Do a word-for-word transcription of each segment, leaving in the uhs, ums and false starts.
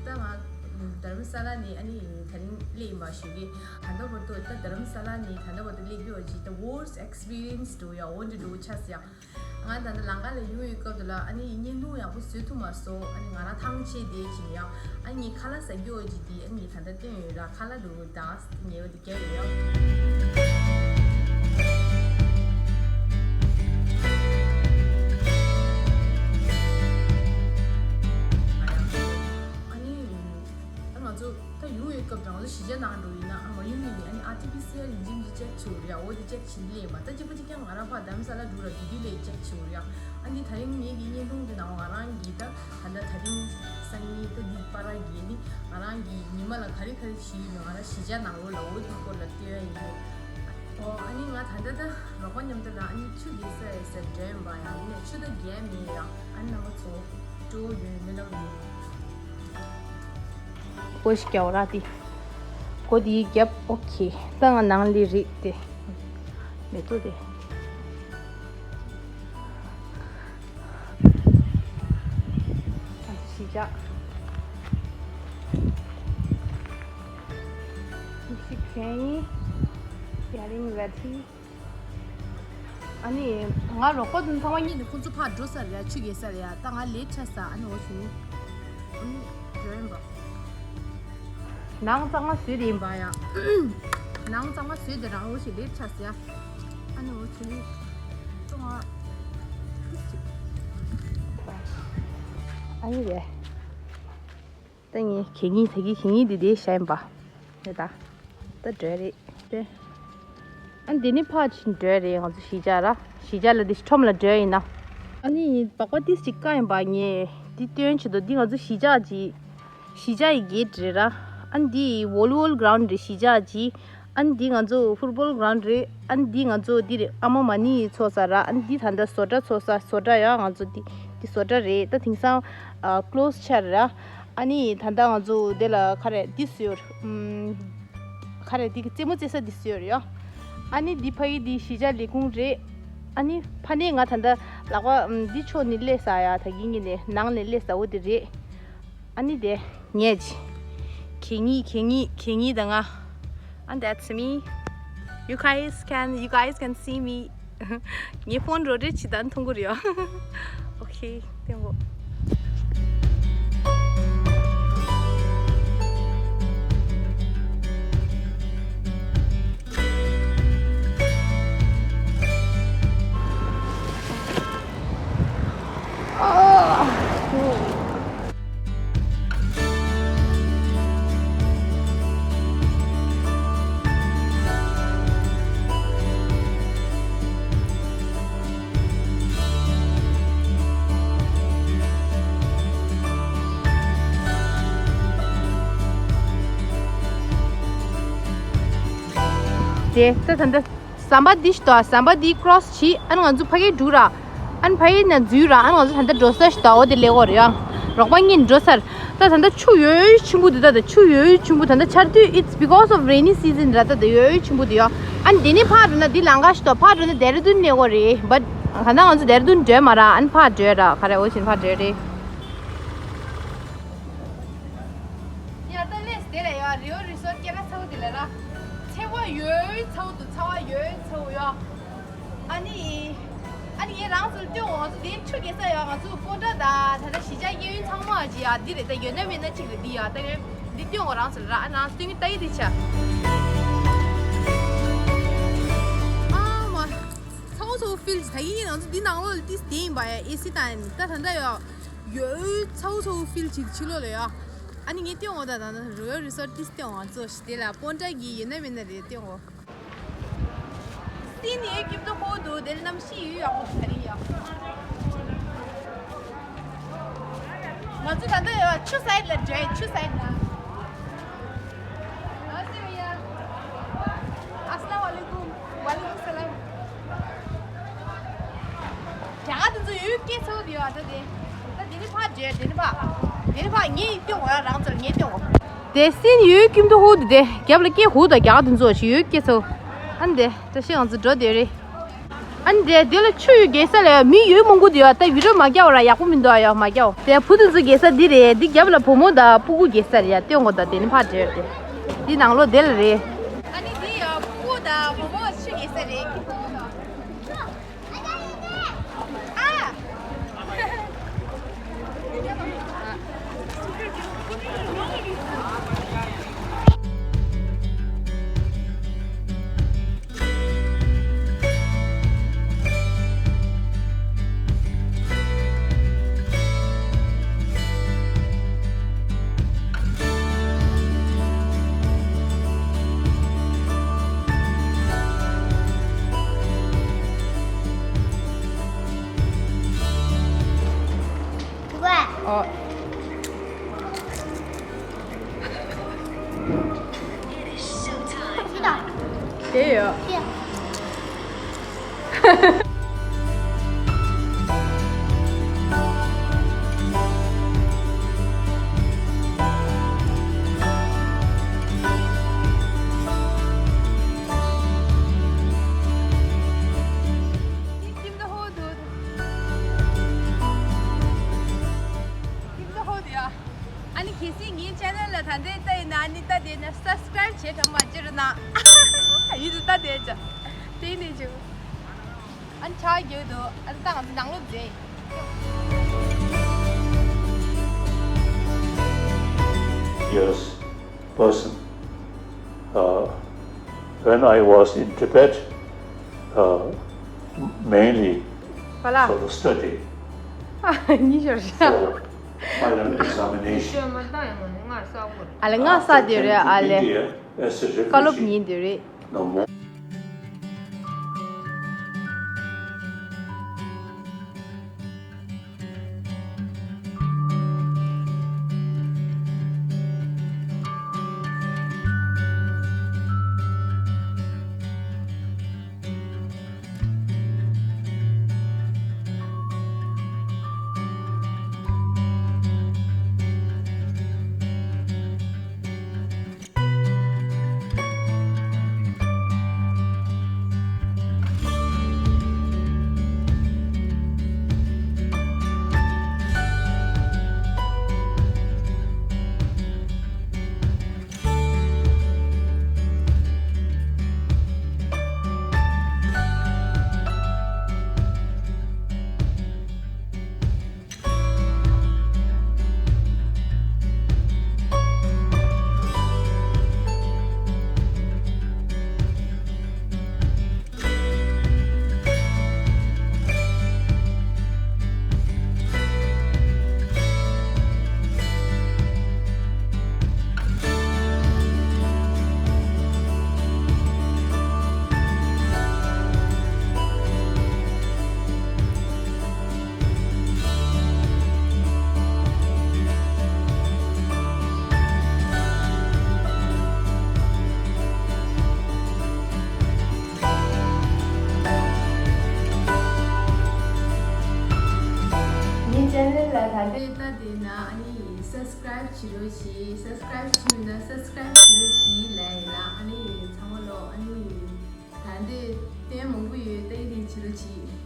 ད་ང་དྷརམ་ས་ལ་ནས་ཨ་ནི་དེ་རིང་སླེབས་ཡིན་པ་ཞུ་གི། ད་ལྟ་བར་དུ་ད་དྷརམ་ས་ལ་ནས་ད་ལྟ་བར་དུ་སླེབས་རྒྱུ་ཅིག the worst experience to I want to do ཆགས་སོང་ཡ། ང་ད་ལྟ་ལམ་ཁ་ལ་ཡོང་བའི་སྐབས་དེ་ལ་ཨ་ནི་བརྙན་ཐུང་ཡག་པོ་བཟོ་ཐུབ་མ་སོང་། ཨ་ནི་ང་རང་ཐང་ཆད་བསྡད་ཕྱིན་ཡང་ཨ་ནི་ངས་ཁ་ལག་ཟ་རྒྱུ་ཅིག་དེ་ཨ་ནི་ད་ལྟ་བཏོན་ཡོད་ལ། ཁ་ལག་འདུག་ད་ཉེ་བ་དེ་རྒྱབ་ཡོད་ཡ། ཨ་ནི། ད་ང་ཚོ་ད་ཡོང་བའི་སྐབས་དང་ང་ཚོ་གཞིས་ཆགས་ནང་འགྲོ་ཡིན་ན་ཨ་མ་ཡུམ་ཡིན་ནི་ཨ་ནི་ཨར་ཊི་པི་སི་ཨར་ཡིན་གཅིག་མིན་གཅིག་ཅེག་བྱེད་དགོས་རེད་ཡ། འོ་དེ་ཅེག་བྱེད་ལས་མ་ད་གཅིག་པ་གཅིག་རྐྱང་ང་རང་ཕར་དྷརམ་ས་ལ་འགྲོ་ལ་དེ་དུས་ལས་ཅེག་བྱེད་དགོས་རེད་ཡ། ཨ་ནི་དེ་རིང་ངེད་ཀྱི་བརྙན་ཐུང་དེ་ནང་ང་རང་གིས་ད་ད་ལྟ་དེ་རིང་སང་ཉིན་ད་འདི་པར་ར་གིས་ནི་ང་རང་གིས་ཉི་མ་ལ་ག་རེ་ག་རེ་བྱས་ཡོད་ང་རང་གཞིས་ཆགས་ནང་ལོགས་ལ་འོ་དེ་སྐོར་ལ་སྟོན་ཡ་ཡིན། ཨོ་ཨ་ནི་ང་ད་ལྟ་ད་རོགས་པ་མཉམ་དུ་ལ་ཨ་ནི་ཆུ་རྒྱས་ས་ཡོད་ས་འགྲོ་ཡིན་པ་ཡ། ཡིན་ནའི་ཆུ་ད་རྒྱས་མེད་ཡ། ཨ་ནི་རྣམ་པ་ཚོ་སྤྲོ་བོ་ཡོད་མི་ལབ་ཡིན། ཀོ་ཤ་རྒྱག་ར་དེ། ཀོ་དེའི་རྒྱབ། ཨོ་ཁེ། ད་ང་ནང་ལས་རེད་དེ། མེ་ཏོག་དེ། ཨ་ཅི་ཞིག་ཅག་ཤིག་ཤིག་ཁན་ཡིན། ཡ་རིང་ར་དེ། ཨ་ནི་ང་རོགས་པ་དང་ཚང་མ་གཉིས་ནས་ཁོང་ཚོ་ཕར་འགྲོ་ས་རེད་ཡ། ཆུ་རྒྱས་ས་རེད་ཡ། ད་ང་ལས་ཆ་ས། ཨ་ནི་འོ་བྱུང་། ཨ་ནི་འགྲོ་ཡིན་པ། ནང་གཙང་མ་བཟོས་དེ་ཡིན་པ་ཡ། ནང་གཙང་མ་བཟོས་དེ་རང་འོ་ཞིག་ལས་ཆ་ས་ཡ། ཨ་ནི་འོ་བྱུང་། ཙོང་ཨ། ཨ་ནི་རེད། ད་ངས་གད་སྙིགས་ད་གི་གད་སྙིགས་འདི་དེ་བཞག་ཡིན་པ། རེད་ད། ད་འགྲོ་རེད་དེ། ཨ་འདི་ནི་ཕར་ཕྱིན་འགྲོ་རེད། ང་ཚོ་གཞིས་ཆགས་ར། གཞིས་ཆགས་ལ་འདི་ཁྲོམ་ལ་འགྲོ་ཡིན་ན། ཨ་ནི་སྦག་སྦག་ཏིས་ཅིག་བཀག་ཡིན་པ། ངས་འདི་སྟོན་ཆེད་དུ་འདི་ང་ཚོ་གཞིས་ཆགས་ཀྱི། གཞིས་ཆགས་ཡི་གེ་རེད་ར། ཨ་འདི་ཝོ་ལི་བོལ་གྷ་རའུན་ཌི་རེད་གཞིས་ཆགས་ཀྱི། ཨ་ནི་འདི་ང་ཚོ་ཕུཊ་བོལ་གྷ་རའུན་ཌི་རེད། ཨ་ནི་འདི་ང་ཚོ་འདི་རེད། ཨ་མ་མ་ཎི་ཚོགས་ས་ར། ཨ་ནི་འདི་ད་ལྟ་བཟོ་གྲྭ་ཚོགས་ས། བཟོ་གྲྭ་ཡང་ང་ཚོ་འདི་འདི་བཟོ་གྲྭ་རེད། ད་དེང་སང་ཨ་ཀློ་སི་ཆགས་ར། ཨ་ནི་ད་ལྟ་ང་ཚོ་འདི་ལ་ག་རེ་འདི་བཟོས་ཡོད་རེད། ཨམ། ག་རེ་འདི་གི་རྩེད་མོ་རྩེ་ས་འདི་བཟོས་ཡོད་རེད་ཡ། ཨ་ནི་འདི་ཕ་གི་འདི་གཞིས་ཆགས་ལས་ཁུངས་རེད། ཨ་ནི་ཕ་ནས་ང་ད་ལྟ་ལག་པ་ཨམ་འདི་ཕྱོགས་ནས་སླེབས་ས་ཡ། ད་གིན་གྱི་ནས་ནང་ནས་སླེབས་ས་འོ་འདི་རེད། ཨ་ནི་དེ་ངས་གད་སྙིགས་གད་སྙིགས་གད་སྙིགས་དང་ང་། And that's me. You guys can, you guys can see me. ངའི་ཕོན་རོ་ཊེཊ་བྱེད་སྟངས་མཐོང་གི་རེད་ཡ། ཨོ་ཁེ། ཐེང་གོ། དེ་ད་ད་ད། ཟམ་པ་འདི་ཞིག་དང་ཟམ་པ་འདི་ཀྲོ་སི་བྱས། ཨ་ནི་ང་ཚོ་ཕ་གིར་འགྲོ་ར། ཨ་ནི་ཕ་གིར་ནས་འཛུལ་ར། ཨ་ནི་ང་ཚོ་ད་ལྟ་འགྲོ་ས་ཞིག་དང་འོ་དེ་ལས་འོ་རེད་ཡ། རོགས་པ་གཉིས་འགྲོ་སར། ད་ད་ལྟ་ཆུ་ཡོད་ཆེན་པོ་འདུག་ད་ད་ཆུ་ཡོད་ཆེན་པོ་ད་ལྟ་ཆར་དུས། It's because of rainy season ར། ད་ད་ཡོད་ཆེན་པོ་འདུག་ཡ། ཨ་ནི་དེ་ནས་ཕར་འགྲོ་ན་འདི་ལམ་ཁ་ཞིག་དང་ཕར་འགྲོ་ན་ལྡེ་ར་ལྡུན་སླེབས་འོ་རེད། བཊ་ད་ལྟ་ང་ཚོ་ལྡེ་ར་ལྡུན་འགྲོ་མ་ར། ཨ་ནི་ཕར་འགྲོ་ར། ག་རེ་འོ་བྱས་ཕར་འགྲོ་རེད། ཡ་ད་ལས་དེ་ལ་ཡ་རི་བོ་རི་སོར་སྐྱེ་ར་ཚ་བོ་དེ་ལ་ར། ཚ་བ་ཡོད་ཚ་བོ་འདུག་ཚ་བ་ཡོད་ཚ་བོ་ཡ། ཨ་ནི། ཨ་ནི་ངས་རང་ཚོར་སྟོན་འོང་། ང་ཚོ་དེ་ཆུ་རྒྱས་ས་ཡ། ང་ཚོ་སྤོན་ཊ་དང་ད་ལྟ་གཞིས་ཆགས་གཡས་གཡོན་ཚང་མ་ཅི་ཡ་འདི་རེད། ད་ཡོད་ན་མེད་ན་གཅིག་རེད་འདི་ཡ། ད་ངས་འདི་སྟོན་འོང་རང་ཚོར་ར། ཨ་རང་ཚོ་སྟོན་གི་ད་ཡི་དེ་ཆ། ཨ་མ། ཚ་བོ་ཚ་བོ་ཕིལ་ད་ཡིན། ང་ཚོ་འདི་ནང་ལོགས་ལ་ཏིས་དེ་ཡིན་པ་ཡ། ཨེ་སི་ད་ཡིན། ད་ད་ད་ཡ། ཡོད་ཚ་བོ་ཚ་བོ་ཕིལ་ཅིག་ཕྱི་ལོགས་ལ་ཡ། ཨ་ནི་ངས་སྟོན་འོང་། ད་ད་ད་རི་བོ་རི་སོར་ཏིས་སྟོན་འོང་། ང་ཚོ་ཞི་དེ་ལ་སྤོན་ཊ་གི་ཡོད་ན་མེད་ན་རེད་སྟོན་འོང་། སྲིན་ཡོད་ཀྱིབ་ཏོ་ཧོ་དུ་དེ་ལ་གནམ་གཤིས་ཡོད་ཡག་པོ་ད་རིང་ཡ། ང་ཚོ་ད་ལྟ་ཡ་ཆུ་སའིད་ལ་འགྲོ་ཡ། ཆུ་སའིད་ལ། ཨ་སི་ཝ་ཡ། ཨ་སི་ལ་མ་ལེ་ཀུམ། ཝ་ལེ་ཀུམ་ས་ལམ། རྒྱ་གར་དེ་ཚོ་ཡོད་སྐད་ཚོ་དེ་ཡོད་ད་དེ། ད་དེ་ནི་ཕར་བརྗོད། དེ་ནི་ཕར། དེ་ནི་ཕར་ངས་སྟོན་འོ་ར། རང་ཚོར་ངས་སྟོན་འོ། དེ་སྲིན་ཡོད་ཀྱིན་འདུག་ཧུ་དུ་དེ་རྒྱབ་ལ་སྐད་ཧུ་དང་རྒྱ་གར་དེ་ཚོ་ཞིག་ཡོད་སྐད་ཚོ། ཨ་ནི་དེ་བཀྲ་ཤིས་ང་ཚོ་འགྲོ་དེ་རེད། ཨ་ནི་དེ་དེ་ལ་ཆུ་ཡོད་རྒྱལ་ས་ལ་མི་ཡོད་མང་པོ་འདུག་ཡ། ད་བི་ཌིའོ་མ་རྒྱག་པ་ར་ཡག་པོ་མི་འདུག་ཡ། མ་རྒྱག་པ། དེ་བུ་དེ་ཚོ་རྒྱལ་ས་འདི་རེད། འདི་རྒྱབ་ལ་བུ་མོ་དང་སྤུ་གུ་རྒྱལ་ས་རེད་ཡ། སྟོན་གོ། ད་དེ་ནི་ཕར་འདྲེར་དེ། འདི་ནང་ལོགས་དེ་ལ་རེད། ཨ་ནི་འདི་ཡ་སྤུ་གུ་དང་བུ་མོ་ཆུ་རྒྱལ་ས་རེད། ཨ། ཨོ། དེ་ཡོད། ཨ་ནི་གལ་སྲིད་ངའི་ཆེ་ནལ་ལ་ད་ལྟའི་ལྟ་ཡིན་ན། ཨ་ནི་ལྟ་དེ་ན་སབ་སི་ཀ་རའིབ་བྱེད་དྲ་མ་བྱེད་རུ་ན། ཡིད་དུ་ལྟ་དེ་ཅ། དེ་ནས་བྱེད། ཨ་ནི་ཆ་རྒྱུ་དུ། ཨ་ནི་ད་ང་ཚོ་ནང་ལོགས་མཛེས། Years person. Uh, when I was in Tibet, uh, mainly for the study, for final examination. ཨ་ལེ་ང་ས་དེ་རེད། ཨ་ལེ། India as a refugee. བཀའ་སློབ་ཉིན་དེ་རེད། No more. ངའི་ཆེ་ནལ་ལ་ད་ལྟའི་ལྟ་དེ་ན་ཨ་ནི་སབ་སི་ཀ་རའིབ་བྱེད་རོགས་གྱིས། སབ་སི་ཀ་རའིབ་བྱེད་མེད་ན་སབ་སི་ཀ་རའིབ་བྱེད་རོགས་གྱིས་ལབ་ཡིན་ལ། ཨ་ནི་ཚང་མ་ལོ། ཨ་ནི། ད་ལྟའི་ལྟད་མོ་མང་པོ་ཡོད། ལྟ་ཡི་དེ་བྱེད་རོགས་གྱིས།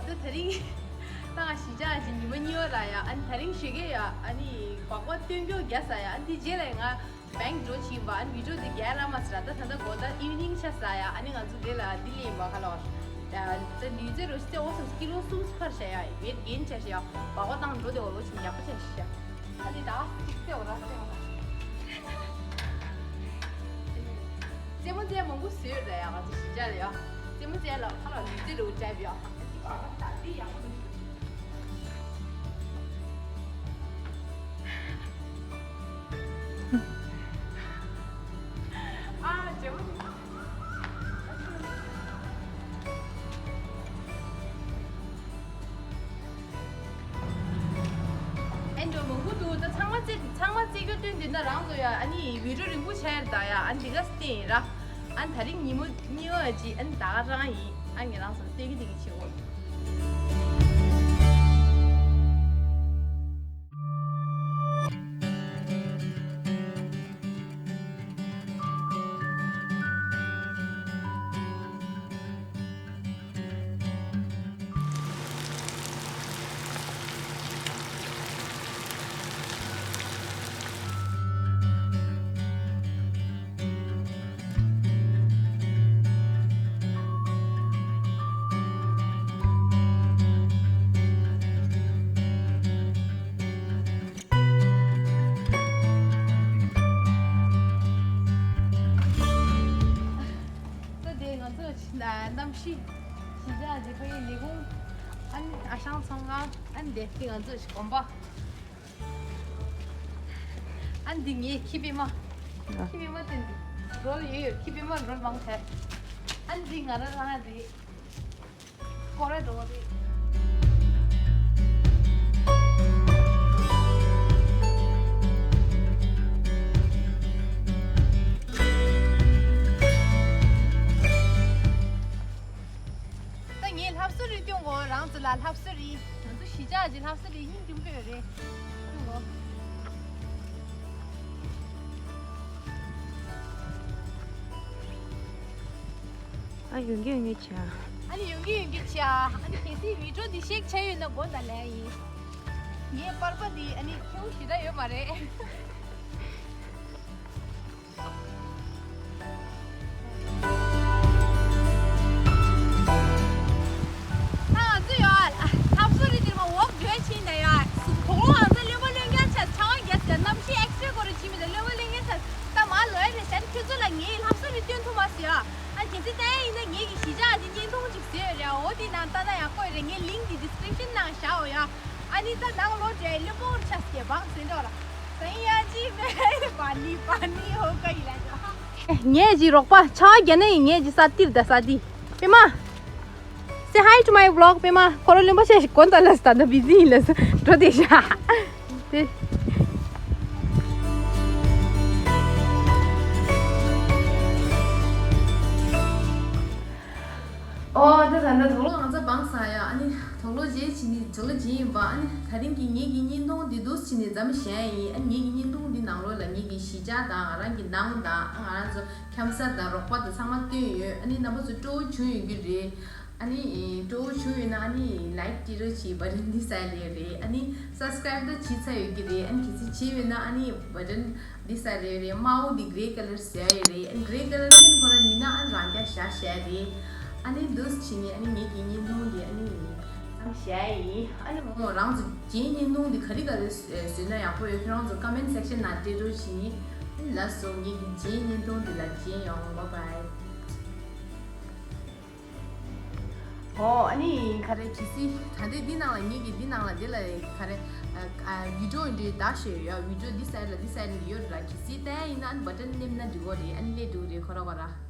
ད་དེ་རིང་ད་ང་གཞིས་ཆགས་ཀྱི་ཉི་མ་གཉིས་པ་ར་ཡ། ཨ་ནི་དེ་རིང་ཞོགས་ཀས་ཡ། ཨ་ནི་སྦག་སྦག་སྟོན་མགྱོགས་རྒྱག་ས་ཡ། ཨ་ནི་དེ་རྗེས་ལ་ང་བེང་འགྲོ་བྱིན་པ། ཨ་ནི་བི་ཌིའོ་དེ་རྒྱག་རག་མ་སོང་ར། ད་ད་ལྟ་གོ་ད་ཨི་ཝི་ནིང་ཆགས་ས་ཡ། ཨ་ནི་ང་ཚོ་དེ་ལ་འདི་ལེན་པ་ཁ་ལོ། ད་ལུས་རྩལ་རོ་ཤི་ཚེ་འོ་སོང་ཀི་ལོ་གསུམ་ཕར་བྱ་ཡ། ཝེ་ཊི་གེན་བྱ་ཤ་ཡ། སྦག་སྦག་བཏང་འགྲོ་དེ་འོ་ལོ་ཆུང་ཡག་པོ་བྱ་ཤ་ཡ། ཨ་ནི་ད་ཅིག་ཚེ་འོ་ར་ཚེ་འོ་ར། རྩེད་མོ་རྩེ་མང་པོ་བཟོས་ཡོད་ར་ཡ། ང་ཚོ་གཞིས་ཆགས་ལ་ཡ། རྩེད་མོ་རྩེ་ལ་ཁ་ལ་ལུས་རྩལ་རོ་བྱ་བ་ཡ། ད་འདི་ཡག་པོ་འདུག་ཨ། རྩེད་མོ་འདི། ཨེ་འགྲོ་མང་པོ་འདུག་ད་ཚང་མ་རྩེ་ཚང་མ་རྩེ་རྒྱུ་སྟོན་འདི་ན་རང་ཚོ་ཡ། ཨ་ནི་བི་ཌིའོ་རིང་པོ་ཆགས་ཡ་ར། ད་ཡ་ཨ་ནི་འདི་ག་སྟེ་ཡིན་ར། ཨ་ནི་དེ་རིང་ཉི་མ་གཉིས་པ་ཅིག་ཨ་ནི་ད་ག་རང་ཡིན། ཨ་ནི་རང་ཚོ་སྟོན་གི་འདི་གི་ཆེ་བོ། ད་དེ་ང་ཚོ་གནམ་གཤིས་གཞིས་ཆགས་ཀྱི་ཕ་གིའི་ལས་ཁུངས། ཨ་ནི་ཨ་ཞང་ཚོང་ཁང་། ཨ་ནི་དེ་དེ་ང་ཚོ་གཞིས་དགོན་པ། ཨ་ནི་འདི་ངའི་ཁྱི་པད་མ། ཨ། ཁྱི་པད་མ་དེ་འདི་རོལ་ཡོད་ཡོད། ཁྱི་པད་མ་རོལ་མང་ཐལ། ཨ་ནི་འདི་ང་རང་རང་ཡ་རེད། སྐོར་ར་འགྲོ་བ་རེད། ད་ངས་ལྷ་བསུ་རེ་སྟོན་གོ། རང་ཚོ་ལ་ལྷ་བསུ་རེ། ང་ཚོ་གཞིས་ཆགས་ཀྱི་ལྷ་བསུ་རེ་སྙིང་རྗེ་མོ་ཡོད་རེད། སྟོན་གོ། ཨ་ཡོང་གི་ཡོང་གི་བྱ། ཨ་ནི་ཡོང་གི་ཡོང་གི་བྱ། ཨ་ནི་གལ་སྲིད་བི་ཌིའོ་འདི་ཤེག་བྱས་ཡོད་ན་དགོངས་དག་ལན་ཡིན། ངའི་པར་པ་འདི་ཨ་ནི་ཁྱེའུ་ཞེ་དྲག་ཡོད་མ་རེད། ད་ང་ཚོ་ཡོད། ལྷ་བསུ་རེ་འདིར་མ་འོག་བརྗོད་ཕྱིན་ད་ཡོད། དོག་ལོ་ང་ཚོ་བློན་པོ་བློན་རྒྱལ་ཆགས་ཆང་བ་རྒྱས་ཀྱི་གནམ་གཤིས་ཨེག་སི་རེ་སྐོར་རེ་བྱིན་མི་ད་བློན་པོ་བློན་རྒྱལ་ཆགས་ད་མ་ལོས་རེ་བྱས་ཁྱོད་ཚོ་ལ་ངའི་ལྷ་བསུ་རེ་སྟོན་ཐུབ་མ་སོང་ཡ། ཨ་གལ་སྲིད་ལྟ་ཡ་ཡིན་ན་ངེད་ཀྱི་གཞིས་ཆགས་ཀྱི་བརྙན་ཐུང་ཅིག་བཟོས་ཡོད་རེད། འོ་དེ་ནང་ལྟ་ན་ཡག་པོ་རེད། ངས་ལིང་ཀི་དེ་ཌི་སི་ཀི་རིབ་ཤན་ནང་བཞག་ཡོད་ཡ། ཨ་ནི་ད་ནང་ལོགས་འདྲ་བློན་པོ་ཆགས་སྐྱེ་བང་ཟེར་འགྲོ་ལ། ཟེར་ཡ་ཅི་མེད་པ་ནི་པ་ནི་ཧོ་ཀ་ཡི་ལ་ཡ། ངས་ཀྱི་རོགས་པ་ཆང་རྒྱ་ནི་ཡིན། ངས་ཀྱི་ས་ཏིར་ད་ས་ཏི། པད་མ། Say hi to my vlog པད་མ། ཁོ་རང་བློན་པོ་ཆེ་ཞིག་གོན་ད་ལ་ས་ད་བི་ཟི་ཡིན་ལ་ས་འགྲོ་དེ་ཤ། དེ། ཨོ་ད་ད་ད་དོག་ལོ་ང་ཚོ་བང་ས་ཡ། ཨ་ནི་དོག་ལོ་རྗེས་ཕྱིན་ནི་དོག་ལོ་རྗེས་ཡིན་པ། ཨ་ནི་ད་རིང་གི་ངེད་ཀྱི་བརྙན་ཐུང་འདི་འདུག་ཕྱིན་ནི་མཚམས་བཞག་ཡིན། ཨ་ནི་ངེད་ཀྱི་བརྙན་ཐུང་འདི་ནང་ལོགས་ལ་ངེད་ཀྱི་གཞིས་ཆགས་དང་ང་རང་གི་ནང་དང་ང་རང་ཚོ་འཁྱམ་ས་དང་རོགས་པ་དང་ཚང་མ་བསྟན་ཡོད། ཨ་ནི་རྣམ་པ་ཚོ་སྤྲོ་བོ་བྱུང་ཡོད་ཀྱི་རེད། ཨ་ནི་སྤྲོ་བོ་བྱུང་ཡོད་ན་ཨ་ནི་ལའིཀ་ཏི་རོ་ཆི་བ་རན་འདི་ས་ལེ་རེད། ཨ་ནི་སབ་སི་ཀ་རབ་ད་བྱེད་ཚར་ཡོད་ཀྱི་རེད། ཨ་ནི་གལ་སྲིད་བྱས་ཡོད་ན་ཨ་ནི་བ་རན་འདི་ས་རེད་རེད། དམར་པོ་འདི་གྷེ་རེ་ཀ་ལར་ཟེར་ཡོད་རེད། ཨ་ནི་གྷེ་རེ་ཀ་ལར་ནི་ཁོ་ར་ཉིན་ན་ཨ་ནི་རང་རྐྱ་བཞག་བཞག་རེད། ཨ་ནི་འདུག་བྱས་ནི་ཨ་ནི་ངེད་ཀྱི་བརྙན་ཐུང་འདི་ཨ་ནི་མཚམས་བཞག་ཡིན། ཨ་ནི་མོ་རང་ཚོ་རྗེས་བརྙན་ཐུང་འདི་ག་རེ་ག་རེ་བཟོས་ན་ཡག་པོ་ཡོད། ཁྱོད་རང་ཚོ་ཀོ་མེན་སེག་ཤན་ནང་སྤྲད་རོགས་བྱས་ནི། ཨ་ནི་ལགས་སོ། ངེད་ཀྱི་རྗེས་བརྙན་ཐུང་འདི་ལ་མཇལ་ཡོང་། བཱའི་བཱའི། ཨོ་ཨ་ནི་ག་རེ་གལ་སྲིད་ད་ལྟའི་འདི་ནང་ལ་ངེད་ཀྱི་འདི་ནང་ལ་འདི་ལ་ག་རེ་ཨ་ཨ་བི་ཌིའོ་འདི་ད་ཤོད་ཡོད། བི་ཌིའོ་འདི་སའིཌ་ལ་འདི་སའིཌ་ལ་ཡོད་ར། གལ་སྲིད་ལྟ་ཡ་ཡིན་ན་ཨ་ནི་བ་ཊན་ནེམ་ན་འགྲིག་གོ་རེད། ཨ་ནི་སླེབས་འགྲོ་གི་རེད་ཁོ་ར་ཁོ་ར།